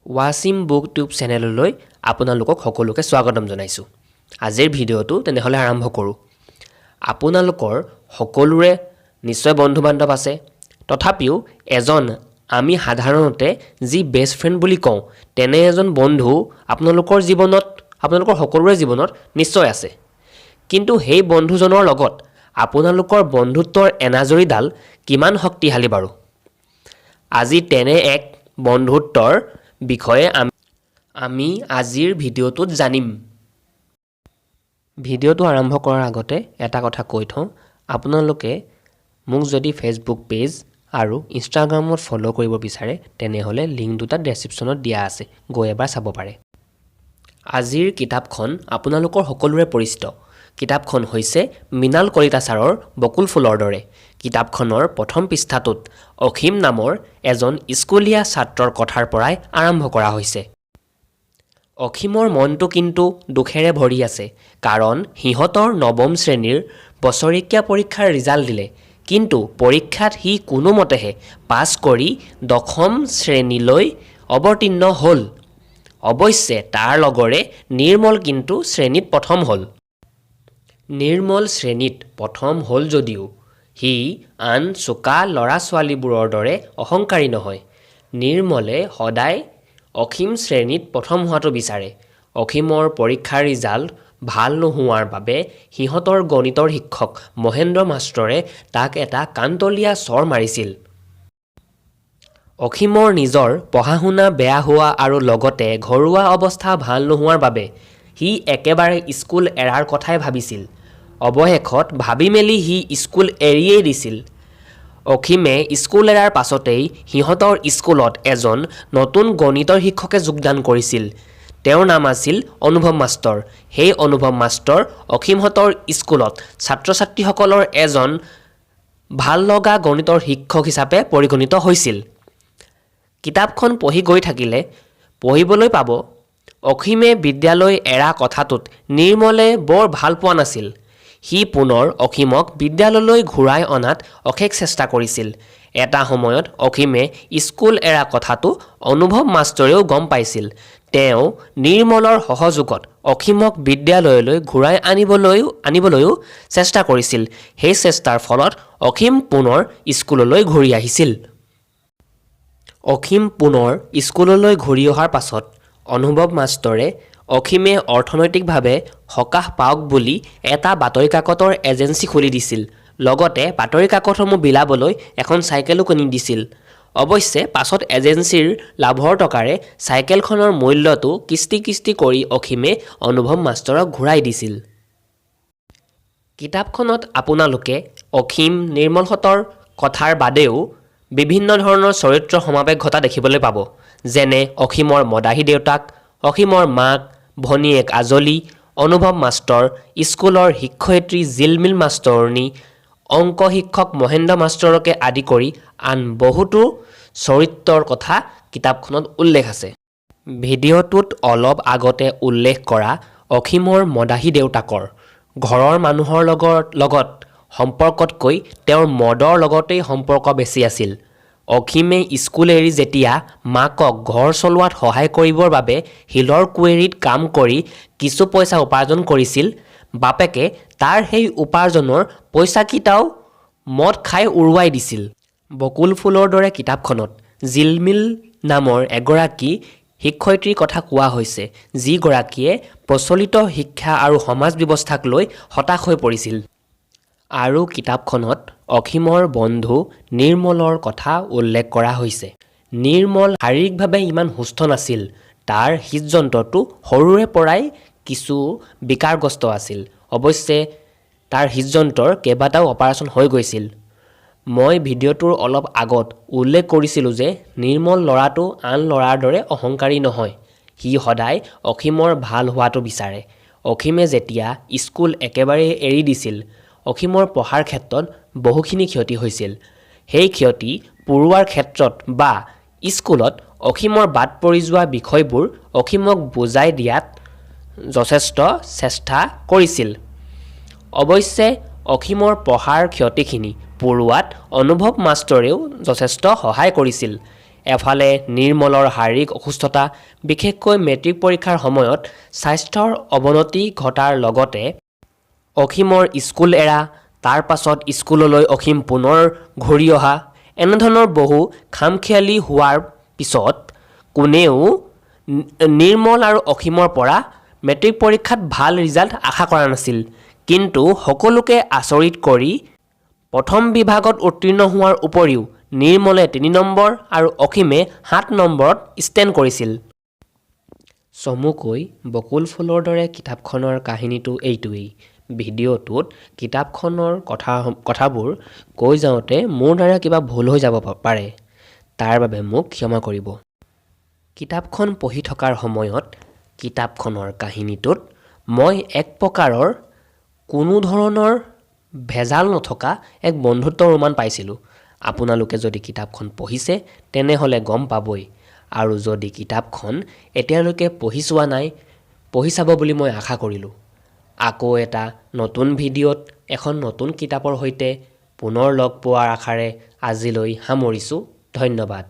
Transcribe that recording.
Wasim book tube চেনেললৈ আপোনালোকক সকলোকে স্বাগতম জনাইছোঁ। আজিৰ ভিডিঅ'টো তেনেহ'লে আৰম্ভ কৰোঁ। আপোনালোকৰ সকলোৰে নিশ্চয় বন্ধু বান্ধৱ আছে। তথাপিও এজন আমি সাধাৰণতে যি বেষ্ট ফ্ৰেণ্ড বুলি কওঁ, তেনে এজন বন্ধু আপোনালোকৰ জীৱনত, আপোনালোকৰ সকলোৰে জীৱনত নিশ্চয় আছে। কিন্তু সেই বন্ধুজনৰ লগত আপোনালোকৰ বন্ধুত্বৰ এনাজৰীডাল কিমান শক্তিশালী বাৰু? আজি তেনে এক বন্ধুত্বৰ বিষয়ে আমি আজিৰ ভিডিঅ'টোত জানিম। ভিডিঅ'টো আৰম্ভ কৰাৰ আগতে এটা কথা কৈ থওঁ, আপোনালোকে মোক যদি ফেচবুক পেজ আৰু ইনষ্টাগ্ৰামত ফ'ল' কৰিব বিচাৰে, তেনেহ'লে লিংক দুটা ডেছক্ৰিপশ্যনত দিয়া আছে, গৈ এবাৰ চাব পাৰে। আজিৰ কিতাপখন আপোনালোকৰ সকলোৰে পৰিচিত। কিতাপখন হৈছে মৃণাল কলিতা ছাৰৰ বকুল ফুলৰ দৰে। কিতাপখনৰ প্ৰথম পৃষ্ঠাটোত অসীম নামৰ এজন স্কুলীয়া ছাত্ৰৰ কথাৰ পৰাই আৰম্ভ কৰা হৈছে। অসীমৰ মনটো কিন্তু দুখেৰে ভৰি আছে, কাৰণ সিহঁতৰ নৱম শ্ৰেণীৰ বছৰেকীয়া পৰীক্ষাৰ ৰিজাল্ট দিলে, কিন্তু পৰীক্ষাত সি কোনোমতেহে পাছ কৰি দশম শ্ৰেণীলৈ অৱতীৰ্ণ হ'ল। অৱশ্যে তাৰ লগৰে নিৰ্মল কিন্তু শ্ৰেণীত প্ৰথম হ'ল। নিৰ্মল শ্ৰেণীত প্ৰথম হ'ল যদিও সি আন চোকা ল'ৰা ছোৱালীবোৰৰ দৰে অহংকাৰী নহয়। নিৰ্মলে সদায় অসীম শ্ৰেণীত প্ৰথম হোৱাটো বিচাৰে। অসীমৰ পৰীক্ষাৰ ৰিজাল্ট ভাল নোহোৱাৰ বাবে সিহঁতৰ গণিতৰ শিক্ষক মহেন্দ্ৰ মাষ্টৰে তাক এটা কাণতলীয়া চৰ মাৰিছিল। অসীমৰ নিজৰ পঢ়া শুনা বেয়া হোৱা আৰু লগতে ঘৰুৱা অৱস্থা ভাল নোহোৱাৰ বাবে সি একেবাৰে স্কুল এৰাৰ কথাই ভাবিছিল। অৱশেষত ভাবি মেলি সি স্কুল এৰিয়েই দিছিল। অসীমে স্কুল এৰাৰ পাছতেই সিহঁতৰ স্কুলত এজন নতুন গণিতৰ শিক্ষকে যোগদান কৰিছিল। তেওঁৰ নাম আছিল অনুভৱ মাষ্টৰ। সেই অনুভৱ মাষ্টৰ অসীমহঁতৰ স্কুলত ছাত্ৰ ছাত্ৰীসকলৰ এজন ভাল লগা গণিতৰ শিক্ষক হিচাপে পৰিগণিত হৈছিল। কিতাপখন পঢ়ি গৈ থাকিলে পঢ়িবলৈ পাব, অসীমে বিদ্যালয় এৰা কথাটোত নিৰ্মলে বৰ ভাল পোৱা নাছিল। সি পুনৰ অসীমক বিদ্যালয়লৈ ঘূৰাই অনাত অশেষ চেষ্টা কৰিছিল। এটা সময়ত অসীমে স্কুল এৰা কথাটো অনুভৱ মাষ্টৰেও গম পাইছিল। তেওঁ নিৰ্মলৰ সহযোগত অসীমক বিদ্যালয়লৈ ঘূৰাই আনিবলৈও চেষ্টা কৰিছিল। সেই চেষ্টাৰ ফলত অসীম পুনৰ স্কুললৈ ঘূৰি আহিছিল। অসীম পুনৰ স্কুললৈ ঘূৰি অহাৰ পাছত অনুভৱ মাষ্টৰে অসীমে অৰ্থনৈতিকভাৱে সকাহ পাওক বুলি এটা বাতৰি কাকতৰ এজেঞ্চি খুলি দিছিল। লগতে বাতৰি কাকতসমূহ বিলাবলৈ এখন চাইকেলো কিনি দিছিল। অৱশ্যে পাছত এজেঞ্চিৰ লাভৰ টকাৰে চাইকেলখনৰ মূল্যটো কিস্তি কিস্তি কৰি অসীমে অনুভৱ মাষ্টৰক ঘূৰাই দিছিল। কিতাপখনত আপোনালোকে অসীম, নিৰ্মলহঁতৰ কথাৰ বাদেও বিভিন্ন ধৰণৰ চৰিত্ৰ সমাৱেশ ঘটা দেখিবলৈ পাব। যেনে অসীমৰ মদাহী দেউতাক, অসীমৰ মাক, ভনীয়েক আজলী, অনুভৱ মাষ্টৰ, স্কুলৰ শিক্ষয়িত্ৰী জিলমিল মাষ্টৰণী, অংক শিক্ষক মহেন্দ্ৰ মাষ্টৰকে আদি কৰি আন বহুতো চৰিত্ৰৰ কথা কিতাপখনত উল্লেখ আছে। ভিডিঅ'টোত অলপ আগতে উল্লেখ কৰা অসীমৰ মদাহী দেউতাকৰ ঘৰৰ মানুহৰ লগত সম্পৰ্কতকৈ তেওঁৰ মদৰ লগতেই সম্পৰ্ক বেছি আছিল। অসীমে স্কুল এৰি যেতিয়া মাকক ঘৰ চলোৱাত সহায় কৰিবৰ বাবে শিলৰ কুঁৱেৰীত কাম কৰি কিছু পইচা উপাৰ্জন কৰিছিল, বাপেকে তাৰ সেই উপাৰ্জনৰ পইচাকেইটাও মদ খাই উৰুৱাই দিছিল। বকুল ফুলৰ দৰে কিতাপখনত জিলমিল নামৰ এগৰাকী শিক্ষয়িত্ৰীৰ কথা কোৱা হৈছে, যিগৰাকীয়ে প্ৰচলিত শিক্ষা আৰু সমাজ ব্যৱস্থাক লৈ হতাশ হৈ পৰিছিল। আৰু কিতাপখনত অসীমৰ বন্ধু নিৰ্মলৰ কথা উল্লেখ কৰা হৈছে। নিৰ্মল শাৰীৰিকভাৱে ইমান সুস্থ নাছিল। তাৰ হৃদযন্ত্ৰটো সৰুৰে পৰাই কিছু বিকাৰগ্ৰস্ত আছিল। অৱশ্যে তাৰ হৃদযন্ত্ৰৰ কেইবাটাও অপাৰেশ্যন হৈ গৈছিল। মই ভিডিঅ'টোৰ অলপ আগত উল্লেখ কৰিছিলোঁ যে নিৰ্মল ল'ৰাটো আন ল'ৰাৰ দৰে অহংকাৰী নহয়। সি সদায় অসীমৰ ভাল হোৱাটো বিচাৰে। অসীমে যেতিয়া স্কুল একেবাৰেই এৰি দিছিল, অসীমৰ পঢ়াৰ ক্ষেত্ৰত বহুখিনি ক্ষতি হৈছিল। সেই ক্ষতি পূৰোৱাৰ ক্ষেত্ৰত বা স্কুলত অসীমৰ বাদ পৰি যোৱা বিষয়বোৰ অসীমক বুজাই দিয়াত যথেষ্ট চেষ্টা কৰিছিল। অৱশ্যে অসীমৰ পঢ়াৰ ক্ষতিখিনি পূৰোৱাত অনুভৱ মাষ্টৰেও যথেষ্ট সহায় কৰিছিল। এফালে নিৰ্মলৰ শাৰীৰিক অসুস্থতা, বিশেষকৈ মেট্ৰিক পৰীক্ষাৰ সময়ত স্বাস্থ্যৰ অৱনতি ঘটাৰ লগতে অসীমৰ স্কুল এৰা, তাৰ পাছত স্কুললৈ অসীম পুনৰ ঘূৰি অহা, এনেধৰণৰ বহু খামখেয়ালি হোৱাৰ পিছত কোনেও নিৰ্মল আৰু অসীমৰ পৰা মেট্ৰিক পৰীক্ষাত ভাল ৰিজাল্ট আশা কৰা নাছিল। কিন্তু সকলোকে আচৰিত কৰি প্ৰথম বিভাগত উত্তীৰ্ণ হোৱাৰ উপৰিও নিৰ্মলে 3 নম্বৰ আৰু অসীমে 7 নম্বৰত ষ্টেণ্ড কৰিছিল। চমুকৈ বকুল ফুলৰ দৰে কিতাপখনৰ কাহিনীটো এইটোৱেই। ভিডিঅ'টোত কিতাপখনৰ কথাবোৰ কৈ যাওঁতে মোৰ দ্বাৰা কিবা ভুল হৈ যাব পাৰে, তাৰ বাবে মোক ক্ষমা কৰিব। কিতাপখন পঢ়ি থকাৰ সময়ত কিতাপখনৰ কাহিনীটোত মই এক প্ৰকাৰৰ কোনো ধৰণৰ ভেজাল নথকা এক বন্ধুত্বৰ উমান পাইছিলোঁ। আপোনালোকে যদি কিতাপখন পঢ়িছে তেনেহ'লে গম পাবই, আৰু যদি কিতাপখন এতিয়ালৈকে পঢ়ি চোৱা নাই, পঢ়ি চাব বুলি মই আশা কৰিলোঁ। আকৌ এটা নতুন ভিডিঅ'ত এখন নতুন কিতাপৰ সৈতে পুনৰ লগ পোৱাৰ আশাৰে আজিলৈ সামৰিছোঁ। ধন্যবাদ।